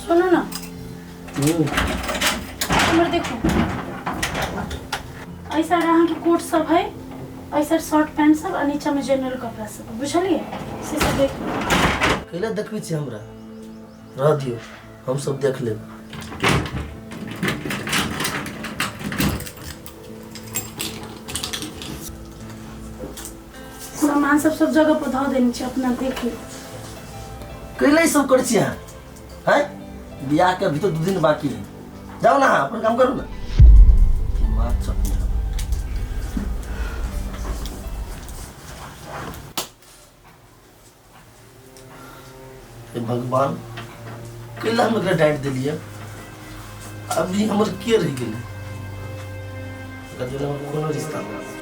सुनू ना। हमर देखू, एहि साइड अहाँके कोट सब है, एहि साइड शर्ट पैंट सब आ नीचा में जनरल कपड़ा सब, बुझलियै? से सब देख लियौ। कैला देखबै छी हमरा? रह दियौ, हम सब देख लेब। सामान सब सब जगह पर धऽ देने छी, अपना देख लियौ। कैला ई सब करै छी अहाँ? हैं, बियाह के अभी तो 2 दिन बाकी है। जाओ ना, अपन काम करो ना। दिमाग चटने लगा। हे भगवान, कैला हम एकरा डांटि देलियै? अभी हमर के रहि गेलै? एकरा जोरे हमर कोनो रिश्ता नहि।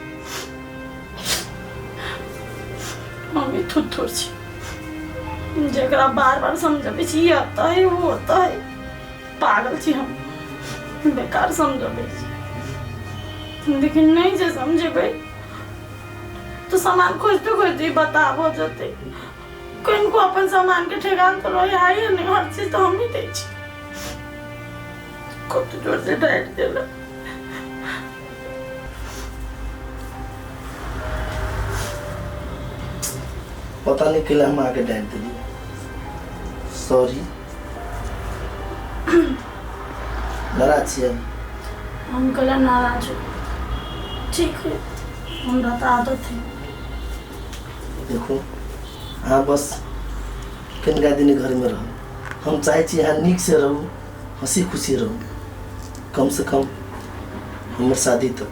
हम ई थुथुर छी जकरा बार बार समझबै छी, ई होता है, वो होता है। पागल छी हम, बेकार समझबै छी, लेकिन नहीं जे समझेबै तो सामान खोजते खोजते ही बता भऽ जेतै। कनिको अपन सामान के ठेकान तो रहे आइए नहीं, हर चीज तो हम ही दै छी। कत जोर से डांटि देलक। पता नहीं कैला हम आके डांटि देलियै। सॉरी। नाराज छियै? हम कहला नाराज हो? ठीक है, हमरा तऽ आदत है। देखू, अहाँ बस कनिका दिन घरमे रहू। हम चाहै छी अहाँ नीकसँ रहू, हँसी खुशी रहू, कमसँ कम हमर शादी तक।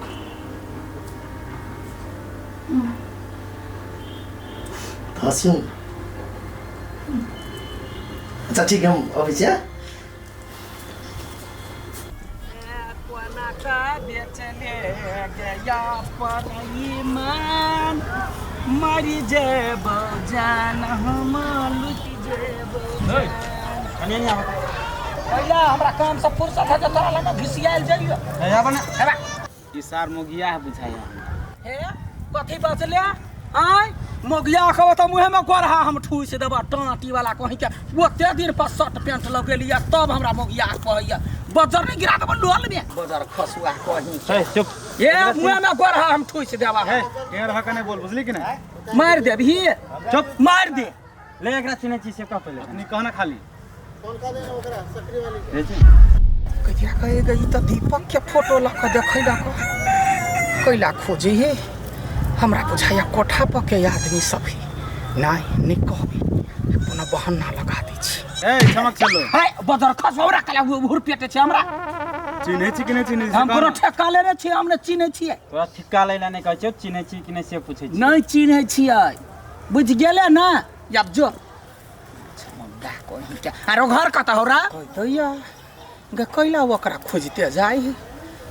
तऽ हँसियौ ने। अच्छा ठीक है, हम अबै छी। कोना का बेचले गया पर ईमान, मरि जेबौ जान, हम लुटि जेबौ जान। पहिला हमरा काम से फुर्सत है तोरा लग घिसियाल जाइयो। हेबा। ई सार मोगिया है बुझाइया हमरा। हे, कथी बचले आय? मोगिया कहबो तऽ मुँहे में गोरहा हम ठूसि देबऽ टाँटी वाला कहीं के। ओते दिन पर शर्ट पैंट लगेलियै तब हमरा मोगिया कहैया। बजर नहीं गिरा देबो लोल में, बजर खसुआ कहीं के। हे चुप। हे, मुँहे में गोरहा हम ठूसि देबा। हे, टेढ़ रह के नहीं बोल, बुझली कि नहीं? मारि देबही। चुप। मारि दे। ले, एकरा चिन्है छी से कह पहिले। नहीं कहना खाली कहिया कहे गई तऽ दीपक के फोटो लऽ कऽ देखै लऽ कऽ कैला खोजे हे? हमरा बुझाइया कोठा पर के आदमी सब है। नहीं, नहीं कहबे, कोनो बहाना लगा दै छी। ए चमक चलो। है बदर खस, हमरा कला हुर पेटे छै हमरा। चिन्है छी कि नहि चिन्है छी? हम कोनो ठेका लेने छियै? हम नहि चिन्है छियै। तोरा ठिक्का लै लए नहि कहै छियौ, चिन्है छी कि नहि से पूछै छी। नहि चिन्है छियै, बुझि गेलै ने? आब जो मुंडा कहीं के। आरो घर कतऽ हो रा दैया गे? कैला ओकरा खोजते जाइ है?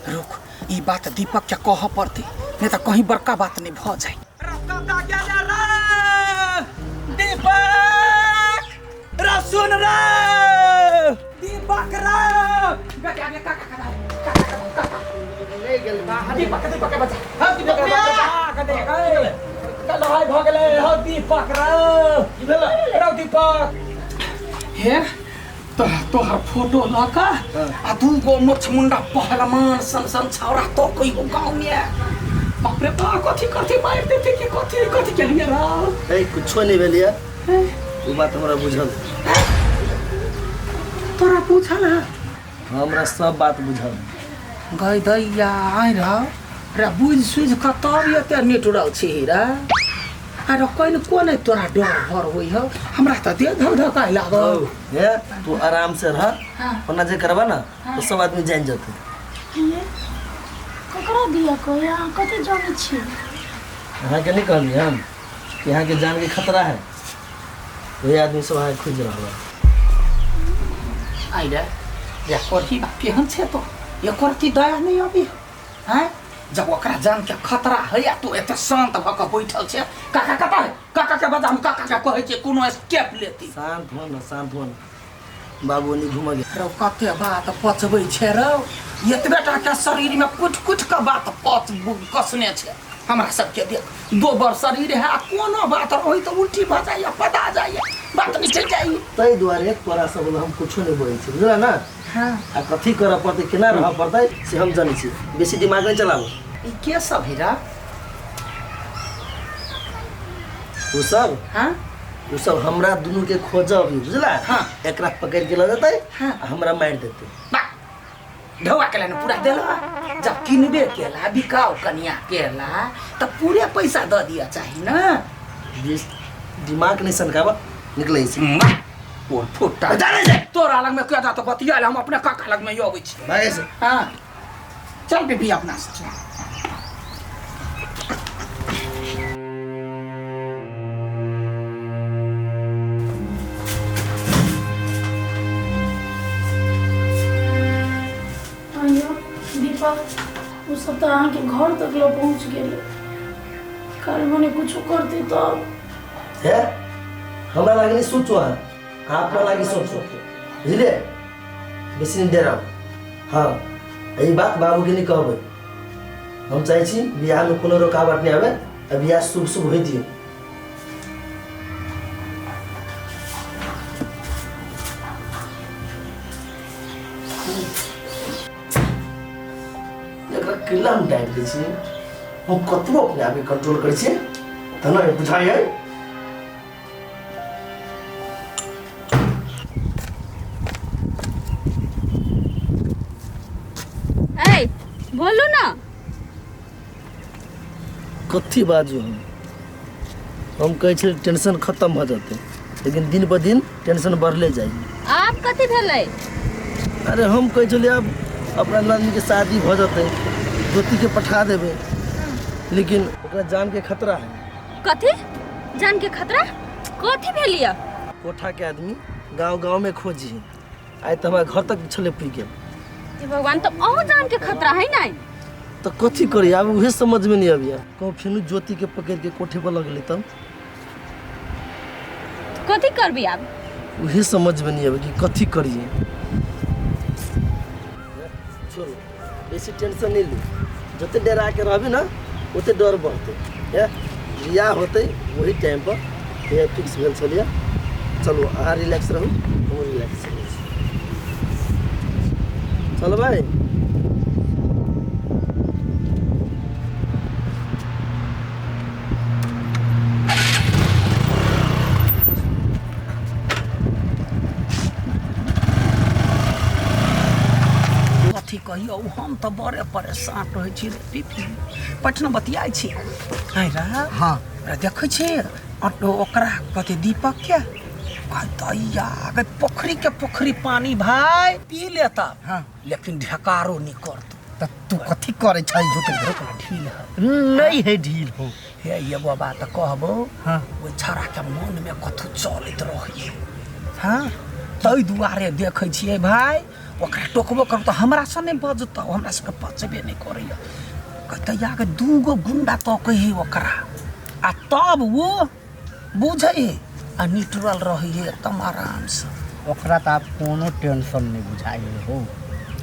रुक, ई बात दीपक के कहऽ पड़तै, नहीं तऽ कहीं बड़का बात नहीं भऽ जाए। दीपक रे, सुन रे दीपक रे। दीपक, दीपक के बचा। हाँ, दीपक के बचा के देख। लड़ाई भऽ गेलै हौ दीपक रे। की भेलै? रौ दीपक, हे तो तोहर फोटो लऽ कऽ आ दू गो मुछमुंडा पहलवान सन सन छौड़ा तो कोई हो गाँव में। बाप रे बाप, कथी कथी मारि देते कि कथी कथी केलिए रौ? ए, कुछो नहीं भेल ये। ओ बात हमरा बुझल। तोरा पूछल है? हमरा सब बात बुझल। गई दैया, आइ रह रे, बुझि सुझि कऽ तब एते निटुरल छी रे। अरे कोन कोन तोरा डर भर होइ हौ? हमरा तऽ देह धक धकाय लागल। हे, तू आराम से रह। ओना जे करबा ना तो सब आदमी जान जते। ये ककरा दिया कोई? अहाँ कथी जानै छी? अहाँके नहीं कहली हम कि अहाँके जान के खतरा है? वही आदमी सब अहाँके खोजि रहल है। आइ रे रे, करही बा केहन छै तो? एकर की दया नहीं अभी हैं? जब ओकरा जान के खतरा है आ तू एते शांत भऽ कऽ बैठल छै। काका कतऽ है? काका के बजा, हम काका के कहै छियै कोनो स्टेप लेती। शांत हो ना, शांत हो ना बाबू, ओनी घूमऽ गेल। रौ, कते बात पचबै छै रौ? एतबे टा के शरीर में कुटि कुटि कऽ बात पच कसने छै। हमरा सबके देख दोबर शरीर है आ कोनो बात रही तऽ उल्टी भऽ जाइए पता जाइए बात निकलि जाइए। ताहि दुआरे तोरा सब लए हम कुछो नहि बोलै छी, बुझल ने? हाँ। आ कथी करऽ पड़तै, केना रहऽ पड़तै से हम जनै छी, बेसी दिमाग नहि चलाबू। ई के सब है रा? ओ सब? हाँ। ओ सब हमरा दुनू के खोजऽ अभी, बुझला? हाँ। एकरा पकड़ के लऽ जेतै। हाँ। आ हमरा मारि देतै। बा ढौआ केला ने पूरा देला, जब किनबे केला बिकाउ कनिया केला तऽ पूरे पैसा दऽ दिअ चाही ने। दिमाग नहीं सनकावा, निकलै छै। वाह, ओ फुट्टा। जा रे, जा। तोरा लग में क्या जात बतिया, हम अपने काका लग में अबै छी। भागै से। हाँ चल बेबी अपना से चल। आइयो दीपा, ओ सब तऽ अहाँके घर तक लऽ पहुँच गेलै, काल्हि मने कुछो करतै तब। हे हमरा लागि नहीं सोचो, अहाँ अहाँ अपना लागि सोचो, बुझलियै? बेसी नहीं डराउ। हाँ ई बात बाबूके नहीं कहबै, हम चाहै छी बियाहमे कोनो रुकावट नहि आबै आ बियाह शुभ शुभ होइ दियौ। एकरा केला हम डालि दै छी, हम कतबो अपने आपके कंट्रोल करै छी तऽ नहि बुझाइए। ए बोलू ना। कथी बाजू हम कहै छलियै टेंशन खत्म भऽ जेतै, लेकिन दिन पर दिन टेंशन बढ़ले जाइ। आब कथी भेलै? अरे हम कहै छलियै आब अपना नंदके शादी भऽ जेतै, ज्योतिके पठा देबै, लेकिन ओकरा जानके खतरा है। कथी जान के खतरा? कथी भेलिया? कोठा के आदमी गांव गांव में खोजी, आइ तऽ हमरा घर तक छलै पुगि गेल। हे भगवान, तो अहूँ जान के खतरा है नहीं? तऽ कथी करी आब उहे समझ में नहीं अबिया। कहूँ फेनु ज्योति के पकड़ के कोठे पर लग गेलै तब कथी करबी आब? उहे समझ में नहीं अबे कि कथी करिए। छोड़ू बेसी टेंशन नहीं लू, जते डरा के रहबी ना ओते डर बढ़ते। हे बियाह होते वही टाइम पर ये फिक्स भेल छलियै। चलू अहाँ रिलैक्स रहू, हमहूँ रिलैक्स रहै छी। चल भाई। कथी कहियौ, हम तऽ बड़े परेशान रहै छी रे पीपी। पटना बतियाइ छी आइ रा। हाँ। रे देखै छी ओकरा कथी दीपक के कहतैया गे पोखरी के पोखरी पानी भाई पी लेता। हाँ। लेकिन ढेकारो नहीं करतो। त तू कथी करै छै झूठ? ओकरा ढील है। नहीं है ढील हो। हे एगो बात कहबो। हाँ। ओहि छौड़ा के मन में कथू चलैत रहै। हाँ ताहि दुआरे देखै छियै भाई ओकरा टोकबो करब तऽ हमरा से नहि बजतौ, हमरा सबके पचबे नहि करैया। कहतैया के दूगो गुंडा तकै है ओकरा आ तब वो बुझै है आ न्यूट्रल रहै है एकदम आराम से। ओकरा तऽ आब कोनो टेंशन नहीं बुझाइ हो।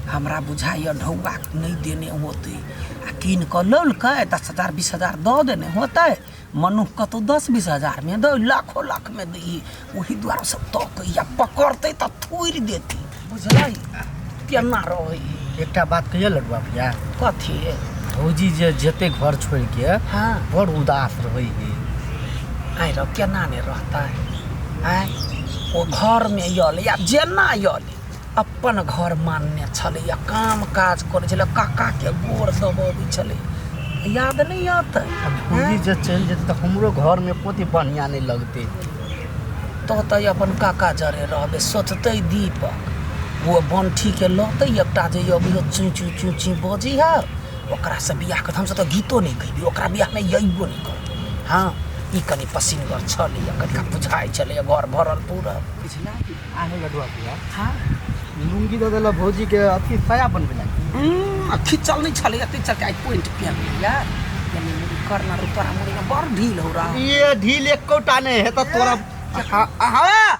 हमरा बुझाइए ढौआ नहीं देने होतै आ कीन कऽ लौलकै 10,000 20,000 दऽ देने होतै, मनुख कतौ 10-20 हजार में दे, लाखों लाख में दै, ओही दुआरे सब तकैया पकड़तै तऽ थोड़ि देतै, बुझलै केना रहै। एकटा बात कहियो लडुआ भैया? कथी? भौजी जे जेते घर छोड़ के हाँ। बड़ उदास रहै है। आइ रौ केना नहि रहतै? आँय ओ घर में यल या जेना यल अपन घर मानने छलैया, काम काज करै छलै, काका के गोर दबबै छलै, याद नहीं आता? भौजी जे चलि जेतै तऽ हमरो घर में पोती बढ़िया नहीं लगतै। तो तऽ अपन काका जरे रहबै सोचतै दीपक, वो बंठी के लतै एकटा जे अबियो चू चू चू चू बजी है ओकरा से बियाह कर, हमसब तऽ गीतो नहीं गैबी ओकरा बियाह में अइबो नहीं करबै। हाँ ई कनि पसिनगर छलैया, कनिका बुझाइ छलैया घर भरल पूरल। आहे लडुआ भैया। हाँ। लुंगी दऽ देलक भौजी के अथी साया बनबै लागी। खिचल नहीं छलैया तै चलते आइ पॉइंट पेन लिया। यानी मुड़ी करना रो तोरा मुड़ी में बड़ ढील हो रहा। ये ढील एकोटा नहीं है तो तोरा हाँ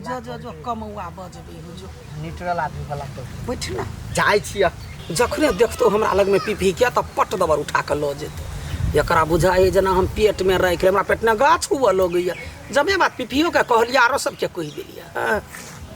जो जो जो कमौआ बजबे हो जो न्यूट्रल आदमी वाला तो बैठ ना जाइ छियै। जखने देखतो हमरा लगमे पीपी के तऽ पट दबर उठा कऽ लऽ जेतै। एकरा बुझाइ जेना हम पेटमे राखि हमरा पेटमे गाछ हुअ लगैए। जमे बात पीपीओके कहलियै, आरो सबके कहि देलियै। हँ।